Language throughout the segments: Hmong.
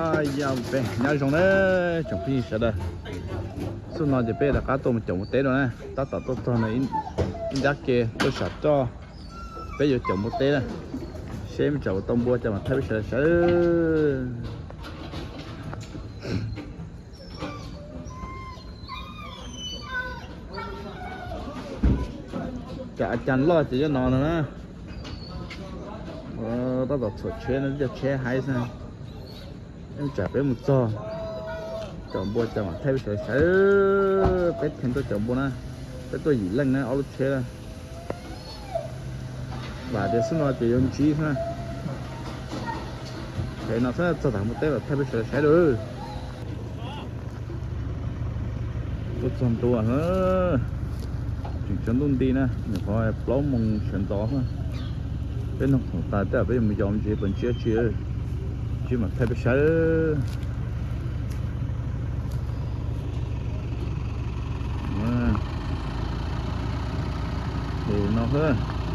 Yog peb nyob zoo na tsoom phooj ywg sawv daws, xub no ces peb rov qab tuaj mus caum npua teb dua na, tab tom tuaj txog ntawm ib nrab ke tuaj sam roj, peb yuav caum npua teb na, seb me tsam tau npua cas mam thaij peb sawv daws saib. Cas a cas loj ces cov no no na. Tab tom txhuam tsheb no, cov tsheb haib xwb. Tsam peb mus txog caum npua cas mam thaij peb sawv daws saib. Peb theej tuaj caum npua na, peb tuaj yim leej na, ob lub tsheb na. Vam tias xwb no ces yuav ntsib xwb na. Pem no xwb txog tom npua teb los thaij peb sawv daws saib lawm. Tuaj txog ntua, tseem tsaus ntuj nti na, nyuam qhuav plaub moos sawv ntxov xwb. Peb noj khoom tas tej zaum peb yuav mus yos ntsis puas ntsib tsi, ntsib mam thaij peb saib. Mus no xwb,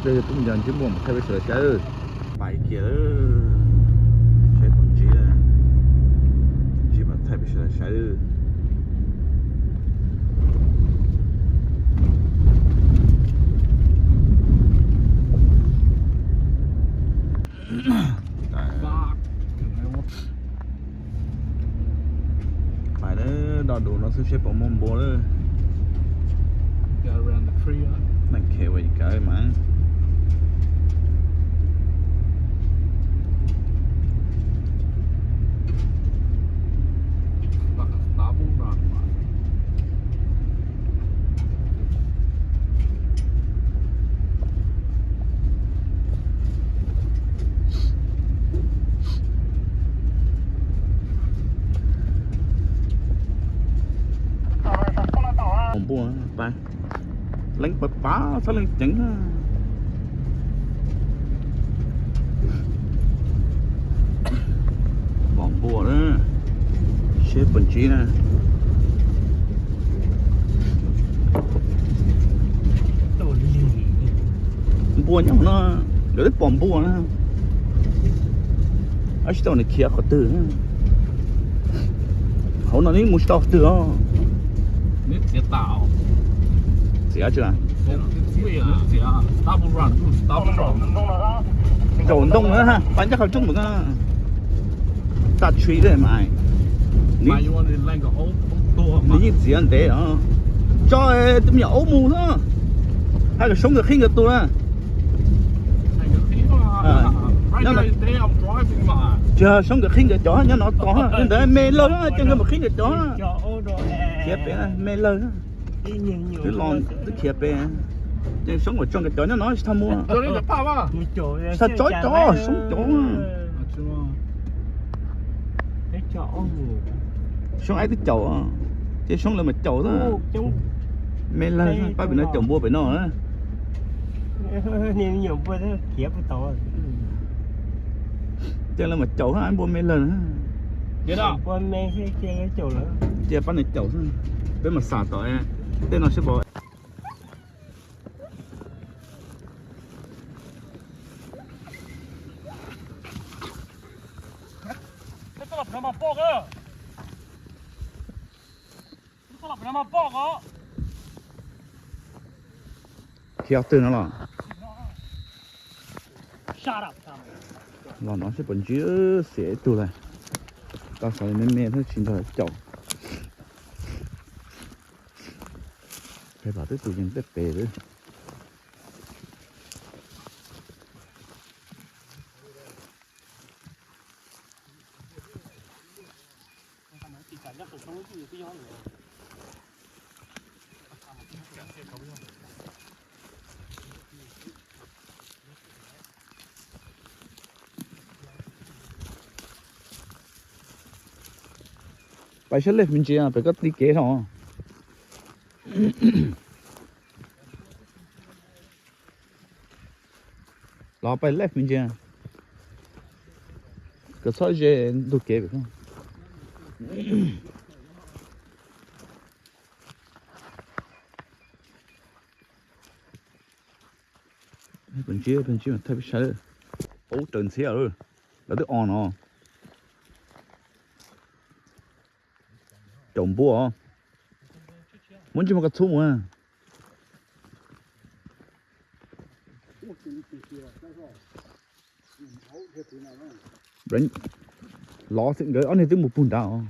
peb yuav tuaj yos ntsib npua mam thaij peb sawv daws saib. Pais kiag, saib puas ntsib, ntsib mam thaij peb sawv daws saib. Pais lawm, do dus no xwb seb puas muaj npua lawm. Neeg khev ua ib kav mas. Pom npua, leej pab pab txhob leej ceev. Pom npua na, seb puas ntsib na. Npua nyob no, nkawd twb pom npua na. Ab, tsis tau nws khiav qhov twg. Hauv no neb mus tsis tau qhov twg os. Txiav tsi las? Zaum ntoo na, pab ncaj qhov rooj mus. Tag tshis mas, nws yeej txiav ntev os. Tso tus me nyuam aub mus xwb. Hais kom Soob nkawd qhib nkawd tus na. Tsis yog Soob nkawd qhib nkawd cov nyob no tos, li ntawd me lawg na, ces nkawd mus qhib nkawd cov. Khiav pem me lawg. Twb los twb khiav pem, ces Soob mus tso nkawd cov nyob no tsis tau mus. Tsis tau tso cov, Soob cov. Soob aib twb caum, ces Soob lawv mam caum xwb. Me lawg, pab pem no caum npua pem no. Ces lawv mam caum, npua me lawg na. Ces pab nws caum xwb, peb mam xam tom tej no seb pom. Khiav twg no los? Los no seb puas ntsib, xiam ib tug lawm. Tau xav me me thiab tsis nrog lawv caum. Peb los twb tus yees tej pem xwb. Pais sab lej me ntsis pem koj ti kev no. Los pais lej me ntsis, koj txhob ze ntug kev pem. Peb ntsib, peb ntsib mas thaij peb saib. Ub, raws ntxhiab lawm, lawv twb o no. Caum npua. Muab ntsej muag koj txhub mus. Lov xwb, nkawd ob niag twb mus pug nrad os.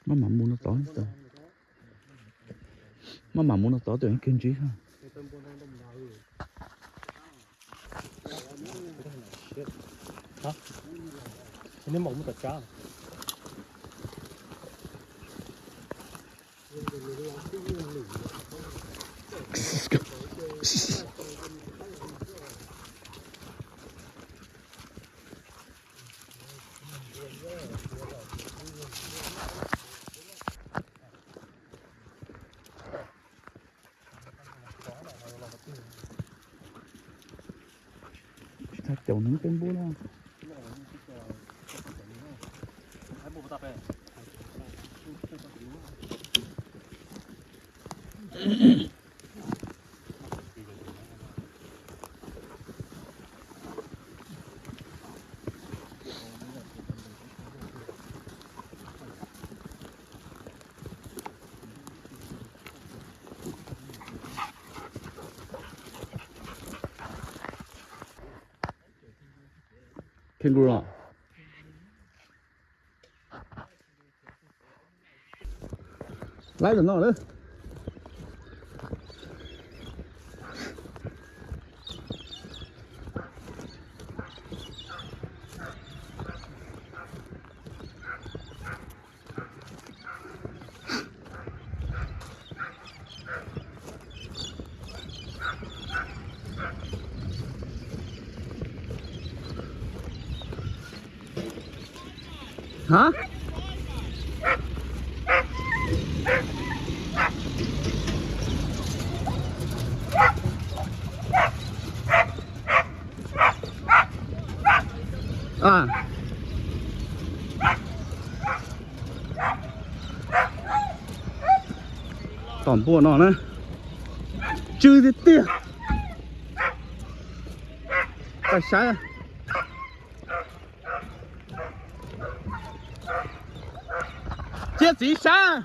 Maj mam mus no tod. Maj mam mus no tod, twb kawg ntsib. Tsis txhob caum nws peb npua na. Kangaroo. Laib tam no lawm. Hab? A, tom npua no na, tsw tiag tiag. Saib, cia txiv saib.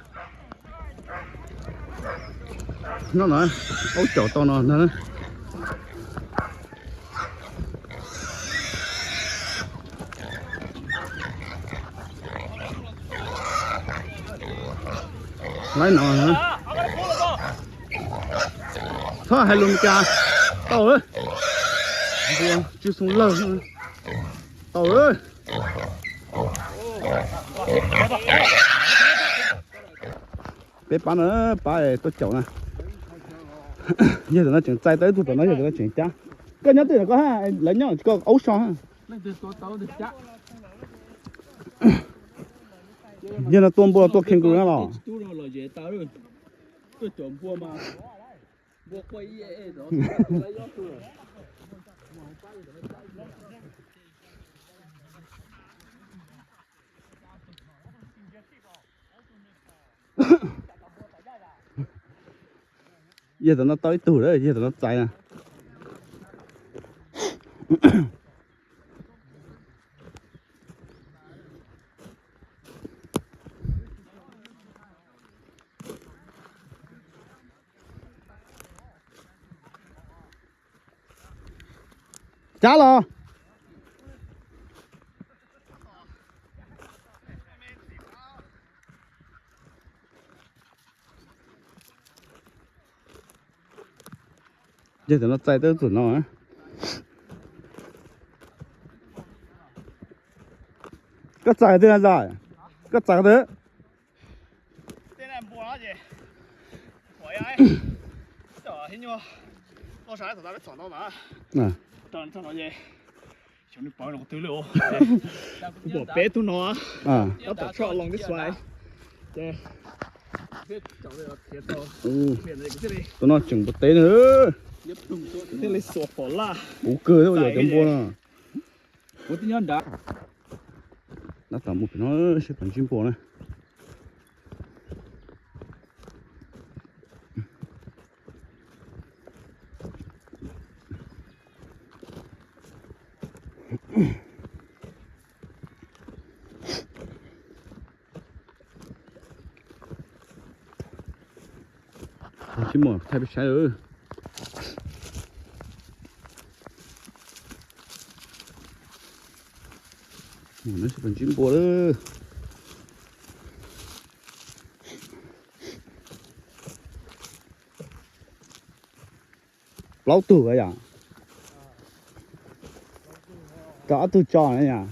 No no, aub caum tau no na. Laib no, txhob hais lus Meskas, tau, npua tsw xoo lawg, tau. Peb pab no, pab tuaj caum na. Yog tam no tseem txais tau ib tug tom no, yog tam no tseem cab. Koj nyob twg no koj, lawv nyob tsis koj aub so. Yog no tua npua tuaj kangaroo na los? Yog tam no tau ib tug lawm, yog tam no txais na. Cab los. Yog tam no txais tau tug no. Koj txais twg na zais? Koj txais twg? Kuv pom peb tug no, tab tom trot along this way. Ces tus no tseem npua teb na. Thiaj li xuas pom laj. Puv kawg thiab yog cov npua no. Tab tom mus pem no seb puas ntsib npua na. Tsis muaj thaij peb saib lawm. Mus no seb puas ntsib npua lawm. Plaub tug yom? Rau ob tug tso na yom?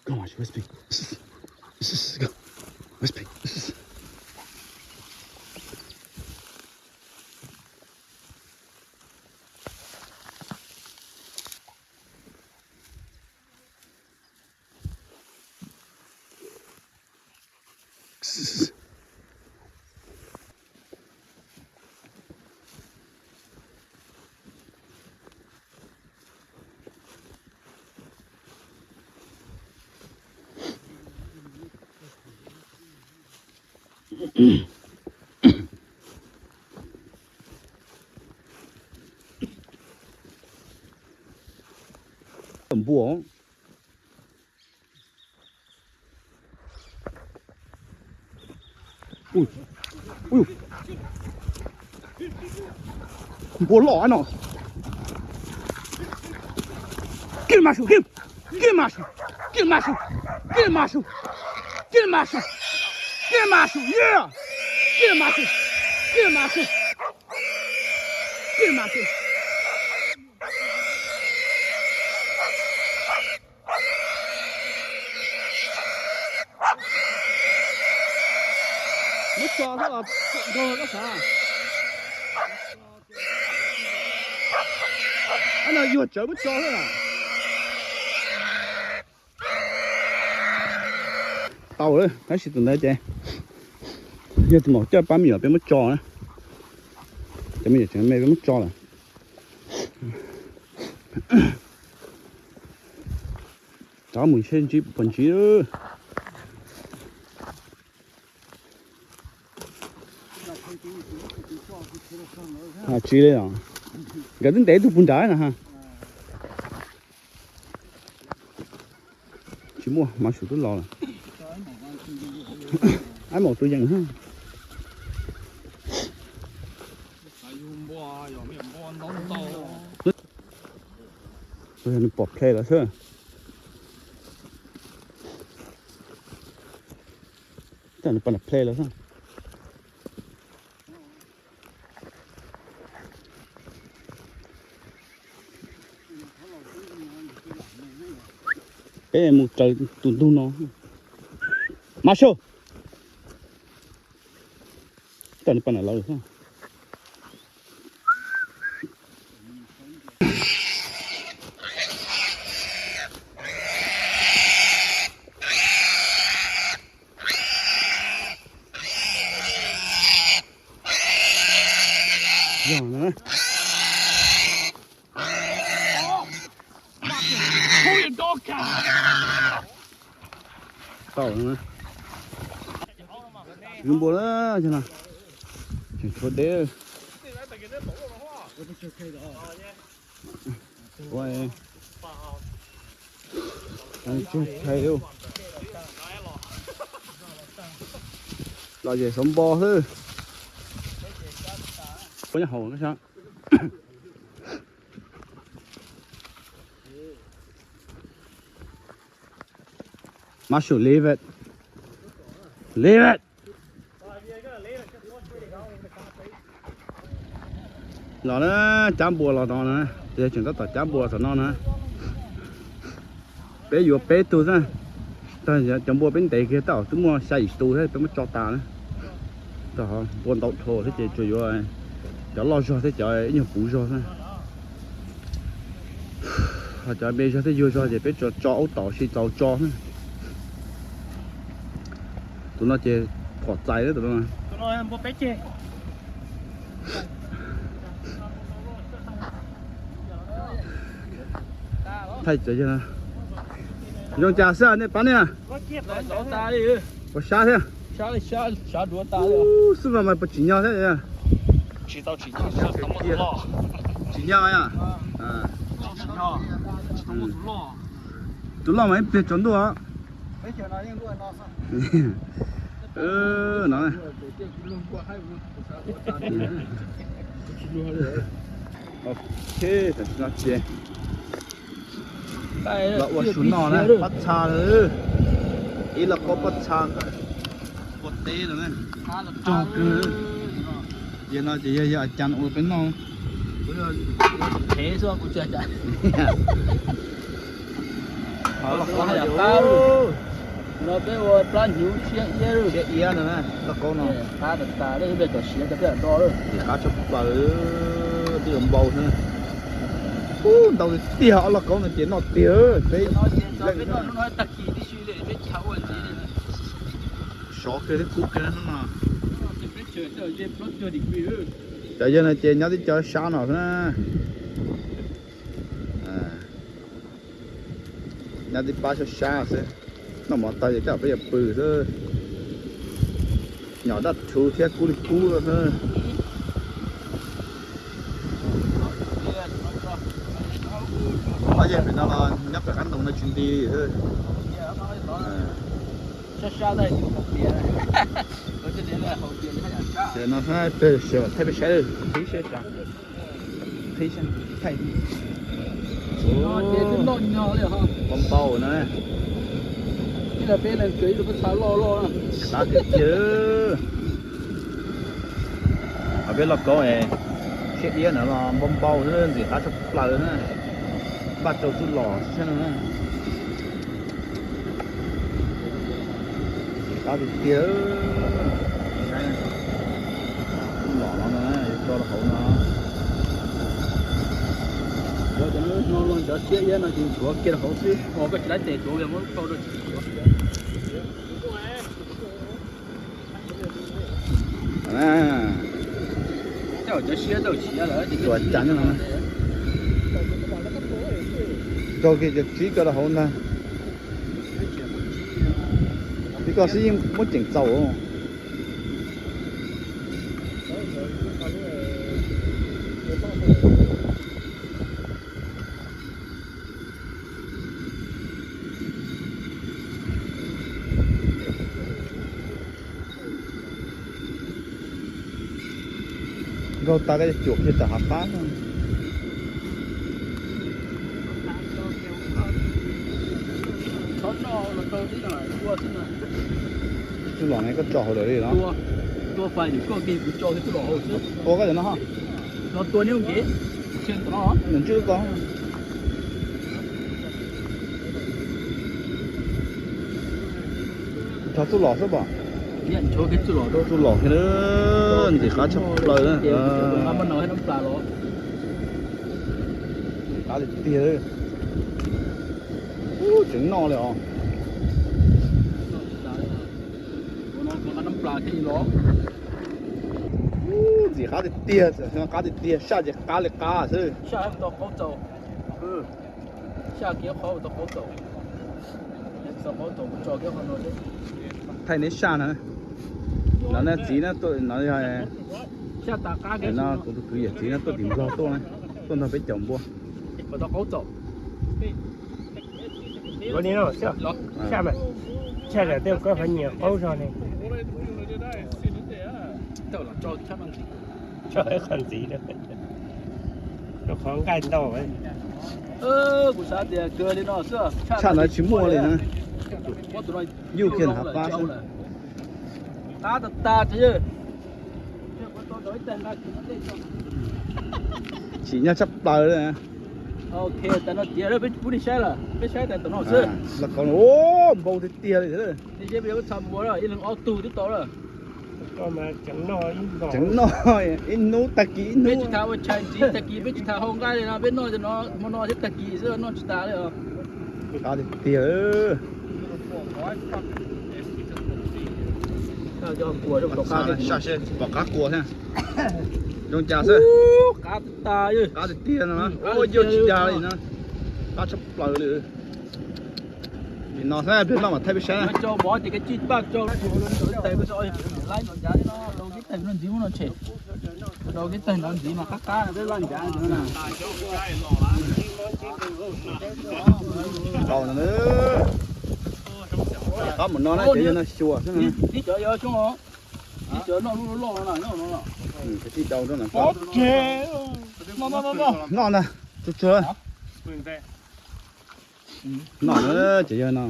Go, Westby. Go. Westby. Npua. Ui, ui, npua loj no. Kill mushroom, kill, kill mushroom, kill mushroom, kill mushroom, kill mushroom, kill mushroom, yeah, kill mushroom, kill mushroom, kill mushroom. Muab tso xwb los nrog koj xav. Ab no yuag tsawv muab tso xwb. Tau lawm, tab sis tus ntawd ces yog tus maum coj pab me nyuam peb muab tso na. Cov me nyuam tseem me peb muab tso lawm. Rov mus seb ntsib puas ntsib. Tsis li os, nkawd twb ntes ib tug puag nrad na ha. Tsis muaj, mas sum twb los lawm. Ab maum tus yees. Nws pom plhe lawm xwb. Nws pom plhe lawm xwb. Peb mus raws tus ntug no. Mas sub. Tam nws pom nram lawv. Yog no. Tau no. Yus npua lawm no. Tseem tshuav deb. Ua, tseg thais li. Ces xov npo xwb. Puab nyob hauv sab. Marshall, leave it. Leave it. Los na, cab npua los no na, ces tseem tab tom cab npua tom no na. Peb yuav peb tug xwb. Cov npua peb ntes kiag tab tom twb muaj xya yim tus thiab, peb muab tso tas na. Npua ntau dhau thiab ces tsuas yuav cov loj zog thiab cov ib nyuag puv zog xwb. Ho cov me zog thiab yuag zog ces peb tso, tso aub tom si txaus tso xwb. Tus no ces phom txais tus no. Thaij cov yawg no. Zoo cas xwb nej pab ne? Ua sab thiab. Xwb mas mas puas tsim nyog thiab? Tsim nyog. Tus loj mas ib pliag tsaus ntuj. No. Ok, tam sim no ces los ua su noj na, pob txha lawm. Ib lauj kaub pob txha ua teb lawm na. Tsog kawg. Yog no ces yog yog cas ua peb noj. Los peb ua plab hnyuv siab iab, siab iab no, lauj kaub no. Qab tas tas, ib pliag kom siav tas peb mam do. Qab tshaj plaws, twb yuav npau xwb. Ub, ntau tiag tiag, ob lauj kaub no ces noj tiag. Peb sov kiag thiab kub kiag no. Cov yawg no ces nyob tib co sab no xwb na. Nyob tib pab sab sab xwb. Noj mov tag ces coj peb yuav pw xwb. Nyom dab rhuv thiab kub li kub xwb. Ob yawg pem no los nyob pem qab ntoo no tsis nti li xwb. Ces no thaij peb saib, qhib saib. Qhib saib, thaij. Npau npau na. Qab tiag tiag. Peb lauj kaub siab iab no los npau npau xwb, ntxim qab tshaj plaws na. Npaj rau txuj lom thiab no. Qab tiag tiag. Txuj lom no na, yuav tso rau hauv no. Cov no cov siab iab no ces ntxuav kiag rau hauv xwb, koj tsis laib tes tuav, muab rau rau tsis ntxuav. Cov siab tau siav lawm ces tsuas cas no. Rau kiag cov tsib ko rau hauv ntag. Tsib ko xwb yeej muab ceem txaus. Nkaug tas koj cuam kiag tom hav qab. Txuj lom ne koj tso hauv lawm li no. Tua koj cov no. Nws ntswj ko. Nrho txuj lom xwb pom. Txuj lom kiag, ntxim qab tshaj plaws. Qab tiag tiag. Tseem noj li os. Ntxim qab tiag tiag, qab tiag tiag, saj ces qab li qab xwb. Thaij neb saj na. No nej txiv no, no yog no kuv tus kwv yawm txiv no tuaj tim Nplog tuaj, tuaj nrog peb caum npua. Saj mas, saj mas tej koj qhov nyiam qaub zog ne. Tso qhov ntxiv, rau qhov nqaij ntau. Tshaj no tsis muaj li na. Yuj kiag hav pab xwb. Tsis nyog tshaj plaws li. Ok, tas no tiav peb pub nej saib lawm, peb saib tas tom no xwb. Los kaus, npau tiag tiag li. Tseev noj ib hnub tag kis ib hnub. Peb tsis tas ua tshais ntxiv tag kis, peb tsis tas hau nqaij li no, peb noj hmo no thiab tag kis xwb, noj tsis tas li os. Qab tiag tiag. Pom qab kua thiab. Zoo cas xwb. Qab tiag tiag no, ua yuav tsis cas li no. Qab tshaj plaws li. Nim no xwb peb noj mam thaij peb saib. Tau no, qab mus no na, cov yog no xyuas xwb na. Tib cov yog xyoo, tib cov noj lub loj loj no. Tib dau rau no. Noj na, tsuag tsuag. Noj na, cov yog no.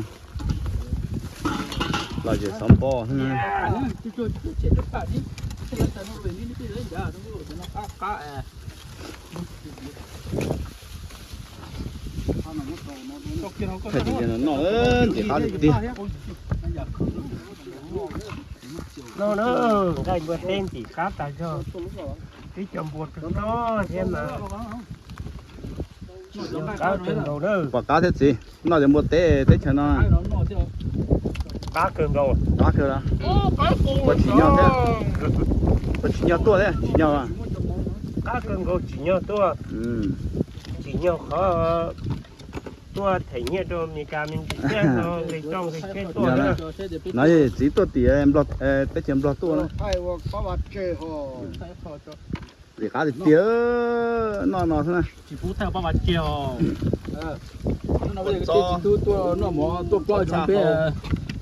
Los zem xov npo xwb na. Thaij cov yog no noj ntxim qab tiag tiag. No na, nqaij npua teb ntxim qab tas zog. Ib co npua kawg no thiab mas. Qab kawg nkaus na. Pom qab thiab txiv, noj cov npua teb teb chaws no. Qab kawg nkaus. Qab kawg los. Ua tsim nyog thiab. Ua tsim nyog tuaj thiab, tsim nyog. Qab kawg nkaus tsim nyog tuaj. Tsim nyog qhov tuaj them nyiaj rau Amelikas me ntsis thiab no, nqis rooj nqis tsheb tuaj na. No txiv tuaj tim teb chaws Nplog tuaj na. Ntxim qab tiag tiag, noj no xwb na.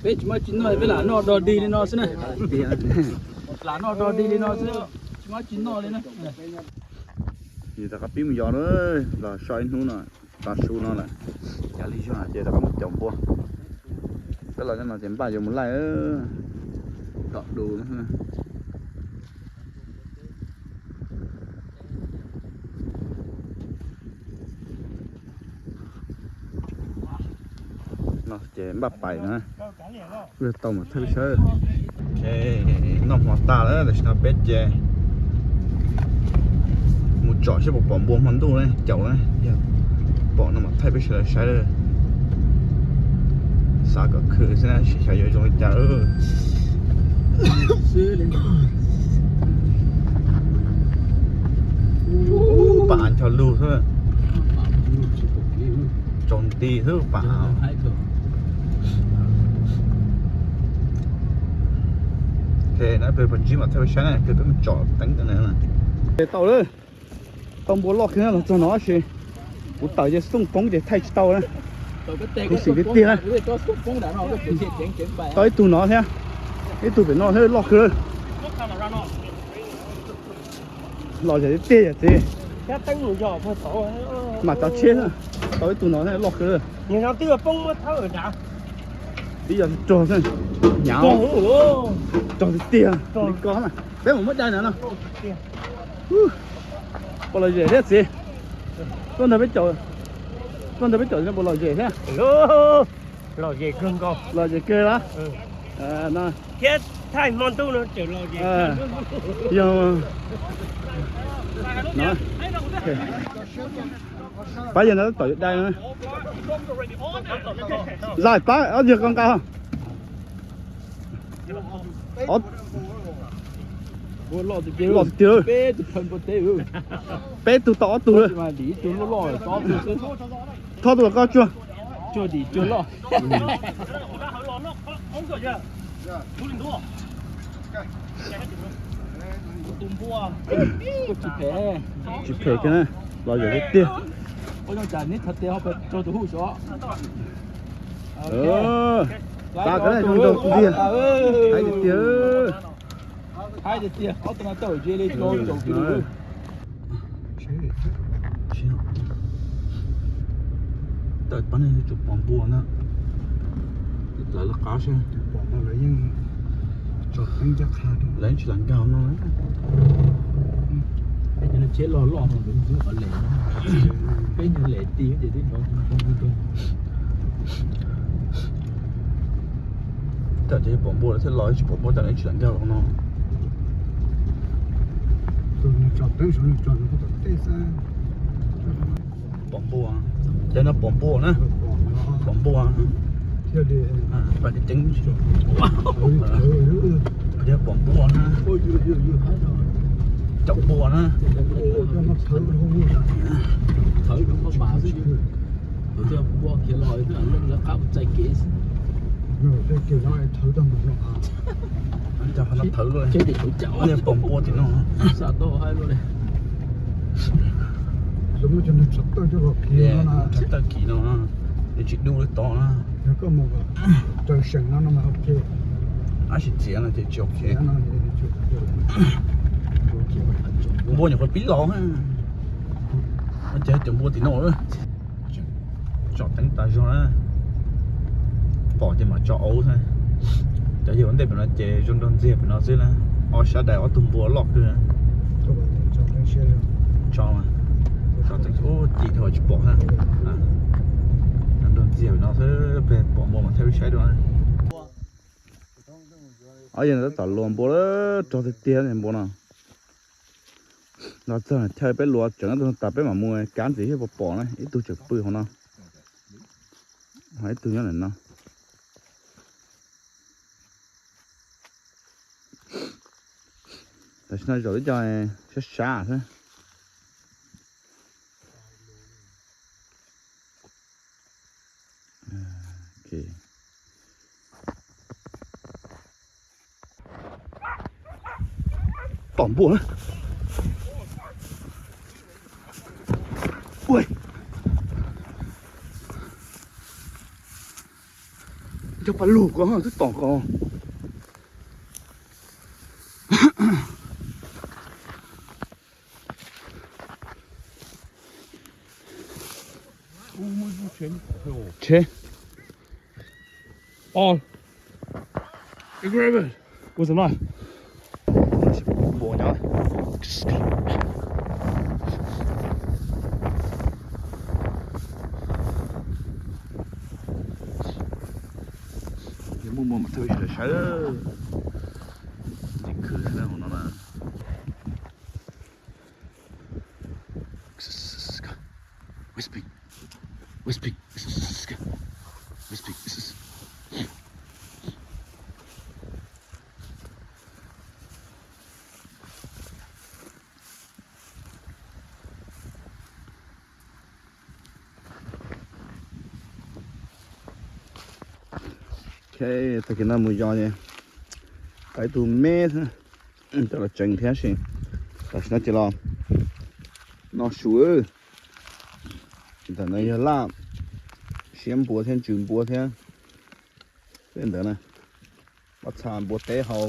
Peb tsis muaj tsis noj, peb lam noj dog dig li no xwb na. Lam noj dog dig li no xwb, tsis muaj tsis noj li na. Yus rov qab pib mus yos na, los so ib hnub no, tav su no lawm. Yav li zog ces rov qab mus caum npua. Peb los no ces npaj yuav mus laij, dom du. No ces npaj pais na, tau mas thawj sawb. Noj hmo tas lawm, tam sim no peb ces mus tsom seb puas pom npua hmo ntuj ne, caum na, yog pom no mas thaij peb sawv daws saib. Xav kom khwv xwb, sim xyov yuav zoo li cas. Pam ncho lug xwb. Tsaus nti xwb pam. Ok, no peb pab ntsib mam thaij saib na, peb mus tsom teeb na. Tau lawm, tau npua loj kawg los txog no tab sis kuv tawm ces xooj poob ces thaij tsis tau na. Kuv xim tiag tiag na. Tau ib tug no thiab, ib tug pem no thiab loj kawg. Los zem tiag yom txiv. Mas tso tshiab xwb, tau ib tug no thiab loj kawg. Twb yog rog xwb, hnyav, rog tiag tiag li ko na. Peb mus muab dai na no. Puas lom zem thiab txiv? Tuaj nrog peb caum, tuaj nrog peb caum puas lom zem thiab? Lom zem kawg nkaus. Lom zem kawg los? Thiab thaij hmo ntuj no tseem lom zem. Yog no, pab yog no tom dai no. Zais pab ob yog koj nqa. Loj tiag tiag. Peb tug tau ob tug lawm. Thob tus koj tsuag. Tsis phem kiag na, lom zem tiag tiag. Pab ko zoo nraug tiag, hais tiag tiag. Haib tiag tiag, ob tug no tawm ze li rau caum kiv lus. Tawm pab nej tsum pom npua na. Lawv lawv qab seb. Lawv yeej tsis lam nkag no. Peb cov tsheb loj loj no lawv ntxub qhov lem, peb nyuag lem ti ces twb nrov nrov nrov. Tam ces pom npua lawv thiaj los, tsis pom npua tam lawv tsis lam nkag los no. Pom npua, cov no pom npua na. Pom npua. Pom npua na. Caum npua na. Thawv npua khiav los lawv qab txais kev. Thawv tau, pom npua tim no. Tawm kis no, nws tsis dub li tod na. Tab sis txiav no ces tsis ok. Npua nyuam qhuav pib los, ces cov npua tim no. Tsom teeb tas zog na. Pom ces mam tso aub xwb. Cov yawg ua ntej pem no ces zoo nrog ntxiag pem no xwb na. Ob sab dais ob tug npua loj kawg. Tso, tso teeb ub ci dhau tsis pom na. Zoo nrog ntxiag pem no xwb, peb pom npua mam thiaj saib dua. Ob yawg tab tom luas npua, rog tiag tiag npua no. Los txog chaw peb luas tseem tus tas peb mam mus kab ntxiv thiaj pom pom na, ib tug tseem pw hauv no. Ho ib tug nyob ntawm no. Tam sim no zaum ib co sab sab xwb. Tom npua na. Ua, cov pas lug ko twb tom ko. Tsheb. All agreement with the knife. Npua nyob. Muaj muaj mas thawj sawv sawv. Ntxim khwv no na. Whispering. Whispering. Whispering. Ok, tag kis no mus yos ces tau ib tug me xwb, coj los tseev thiab si. Tam sim no ces los no su. Ntawm no yog laj siab npua thiab ntsws npua thiab. Peb ntawd na, pob txha npua teb hau.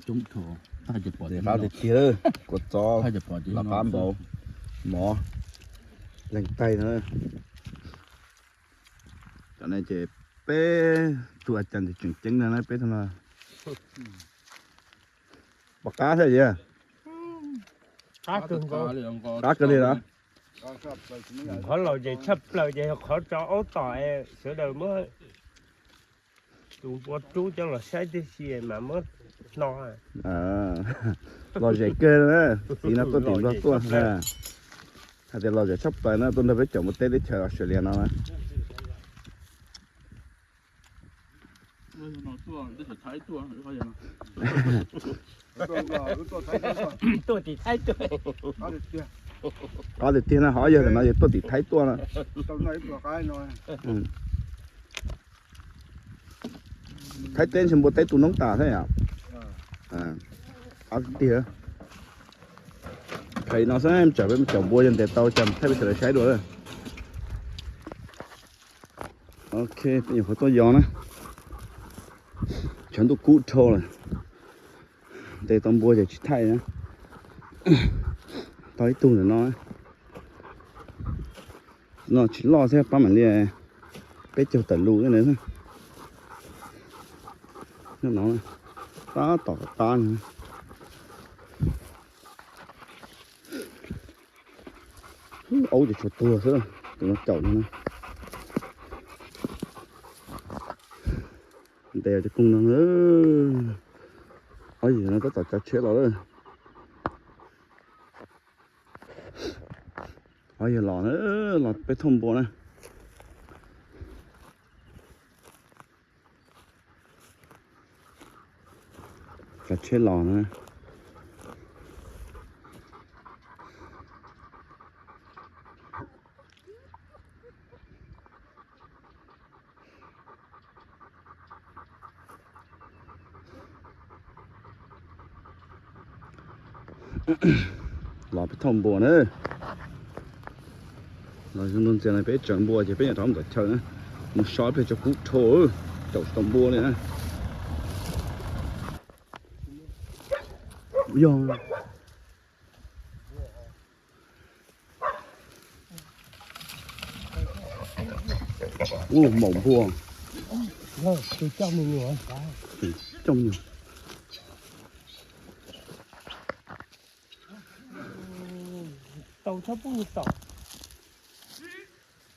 Qab tiag tiag, kua txob los qab npaum, mov leeg taig no. Cov no ces peb tug a cas tseem ceeb no na, peb tug no. Pom qab thiab yog? Qab kawg li los? Qhov lom zem tshaj plaws ces yog qhov tso aub tom sawv daws muab tus npua rub coj los saib tib si mas muab hno. Lom zem kawg na, txiv no tuaj tim Nplog tuaj. Hais tias lom zem tshaj plaws na, tuaj nrog peb caum npua teb teb chaws Australia no na. Tuaj tim Thaib tuaj. Qab tiag tiag na, ho yog tam no yog tuaj tim Thaib tuaj na. Thaib teb ntshe npua teb tu noob tas thiab yom. Qab tiag tiag. Phem no xwb, tsam peb mus caum npua yog ntes tau cas thiaj peb sawv daws saib dua. Ok, peb nyuam qhuav tuaj yos na. Tshav ntuj kub dhau lawm. Ntes tau npua ces tsis thaij na. Tau ib tug ntawm no. No tsis loj thiab, pab mam li peb caug tawm lus thiab na. Nyob no, tab tom qab qab no. Aub ces tshuav tuag xwb, tus no caum no na. Ntes cov koog no na. Ob yawg no tab tom tsav tsheb los lawm. Ob yawg los na, los peb thauj npua na. Tsav tsheb los na. Los peb thauj npua na. Los zoo ntuj ntxias no peb tsaws npua ces peb nyuam rov mus tom chaw na. Mus so ib pliag tso kub dhau, caum tsis tau npua li na. Yog. Ua maum npua. Coj me nyuam.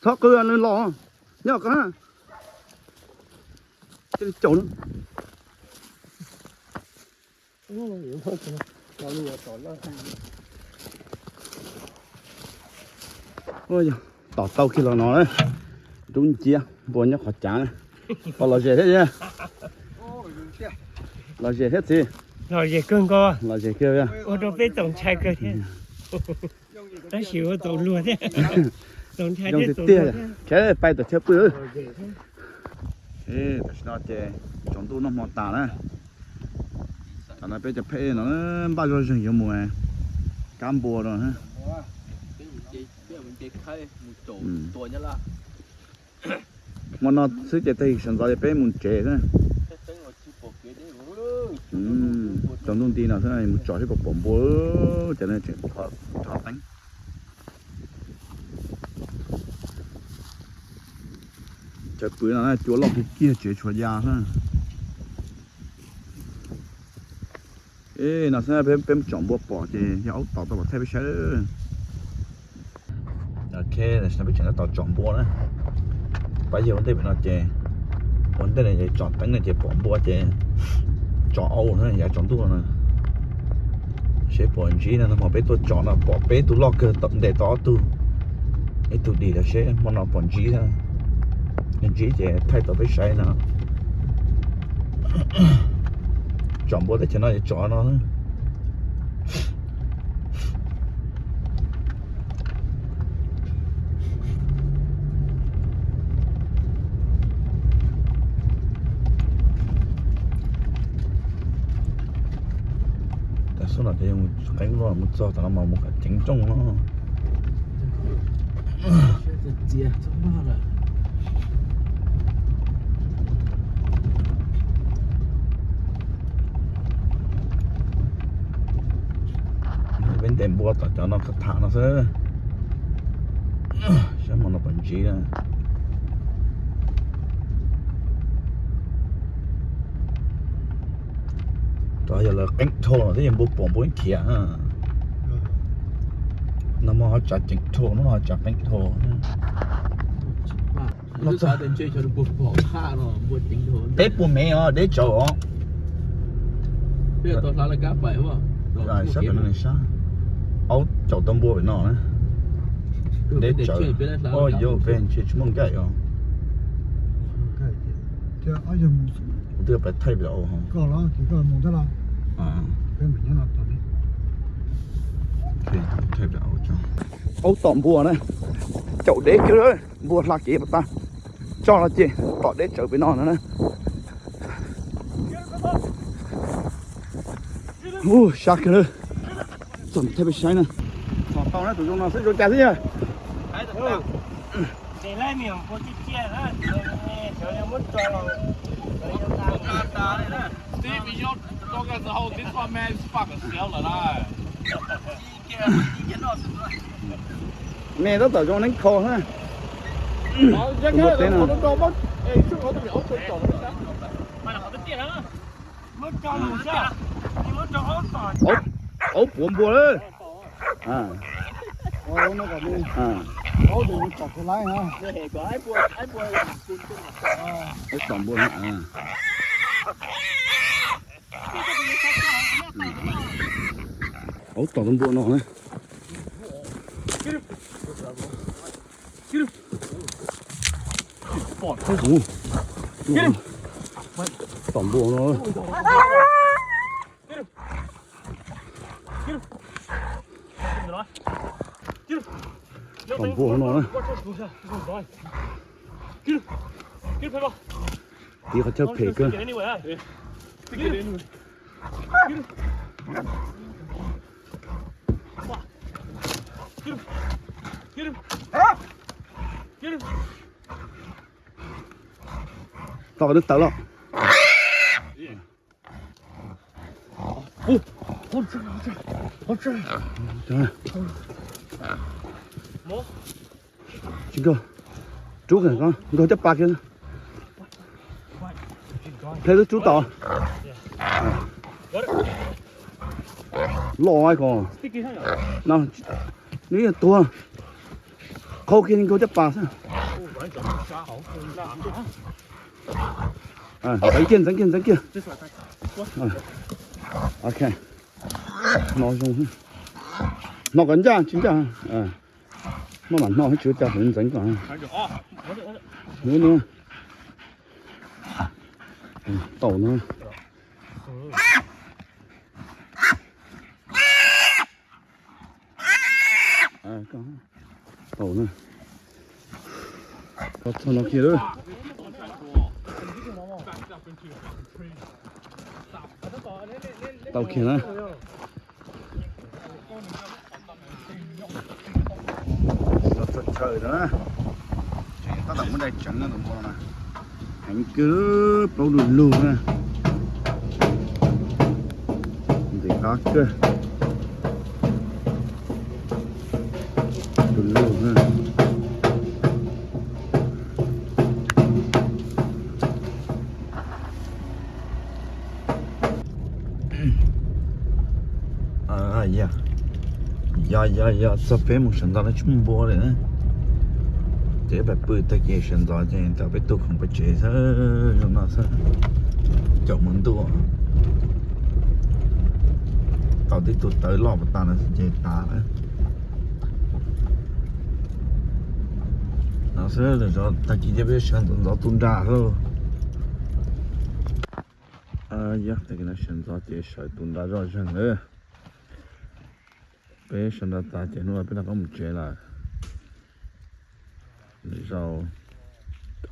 Txhob qw, nws los nyob qab. Cia li caum na. Tom tau kiag los no, rub nciab npua nyob qhov cav na. Pom lom zem thiab, lom zem thiab txiv. Lom zem kawg nkaus, lom zem kawg, ua rau peb txaus ntshai kawg thiab. Tab sis ua txaus luag thiab. Txaus ntshai thiab, txaus luag thiab. Pais tom chaw pw. Tam sim no ces tsaus ntuj noj hmo tas na. Tam no peb cov phej no npaj zoj zeeg yuav mus kab npua no. Hmo no xwb ces tag kis sawv ntxov ces peb mus tsev xwb. Tsaus ntuj nti no xwb mus tsom seb puas pom npua, cov no tseem rho teeb. Chaw pw no cua loj kiag kiag tsev tshuav ya xwb. No xwb peb mus tsom npua pom ces yog aub tom tau los thaij peb saib. Ok, tam sim no peb tseem tab tom tsom npua na. Pab yawg ua ntej pem no ces, ua ntej no ces tsom teeb no ces pom npua ces tsom au na yav tsaus ntuj no. Seb pom ntsib no, nag hmo peb tuaj tsom no pom peb tug loj kawg, ntes tau ob tug, ib tug dim lawm, seb hmo no pom ntsib thiab. Yog ntsib ces thaij tau peb saib no. Tsom npua teb chaws no ces tsom no. Tam sim no ces yog mus qeeb luaj mus txog tom no mas mus kom ceev rooj no. Peb ntes npua tom cov no tham no xwb. Saib hmo no puas ntsib. Rov yog lawv qeeb dhau no thiab yog npua pom npua khiav. Nag hmo ho tsav ceev dhau, hnub no ho tsav qeeb dhau. Peb puas mev os, deb tsawv os. Sab pem no sab. Aub caum tau npua pem no na. Deb tsawv. Yog peb ntshe tsis muaj nkaij os. Kuv twb pais thaij pem. Aub tom npua na. Caum deb kawg, npua hla kev pas tas. Tso no ces tom deb tsawv pem no no na. Ub, sab kawg lawm. Txog thaij peb saib na. Txog tau na, tus zoo no xwb, zoo cas xwb yog. Me tab tom zoo neeb kho na. Tus muaj teb no. Aub puav npua lawm. Aub tom npua. Aub tom tus npua no na. Tom npua no. Tom npua no na. Tiv qhov chaw phem kawg. Tom nws tawv los. Tsis nkaug, rub kiag ko, nkaug caj pas kiag. Hle lub rub tom. Loj ko. Nws yeej tuag. Qhau kiag nkaug caj pas xwb. Ntxeev kiag, ntxeev kiag, ntxeev kiag. Ok. No zoo. No kom ncaj tsis ncaj. Maj mam no tsis ua cas, ntxeev kom. Tau no. Tau na. Txog no kiag lawm. Tau kiag na. Los txog chaw no na. Tab tom muab dai tseev na tus npua no na. Heev kawg, plaub lug lug na. Ntxim qab kawg. Lug lug na. Yog yog yog, txog peb mus sawv ntxov no tsis muaj npua li na. Ces pais pw tag kis sawv ntxov ces tau peb tug khoom pais tsev xwb, zoo no xwb. Caum mus ntuj, tau tib tug tawv loj pas tas no ces tas lawm. No xwb, tag kis ces peb sawv ntxov ntxov tu nra xwb. Yog tag kis no sawv ntxov ces sawv tu nra zoj zeeg lawm. Peb sawv nra tas ces hnub no peb rov qab mus tsev lawm. Lwm zaus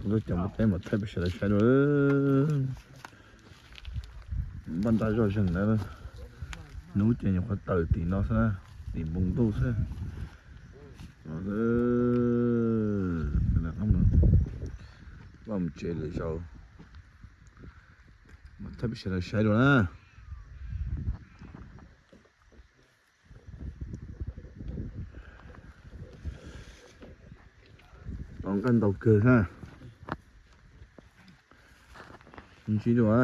lub cov npua teb mam thaij peb sawv daws saib dua. Npaj nra zoj zeeg lawm. Hnub ces nyuam qhuav tawm tim no xwb na, tim npoo ntuj xwb. Vaj mus tsev lwm zaus mam thaij peb sawv daws saib dua na. Tau nqaij ntau kawg na. Ntsib dua.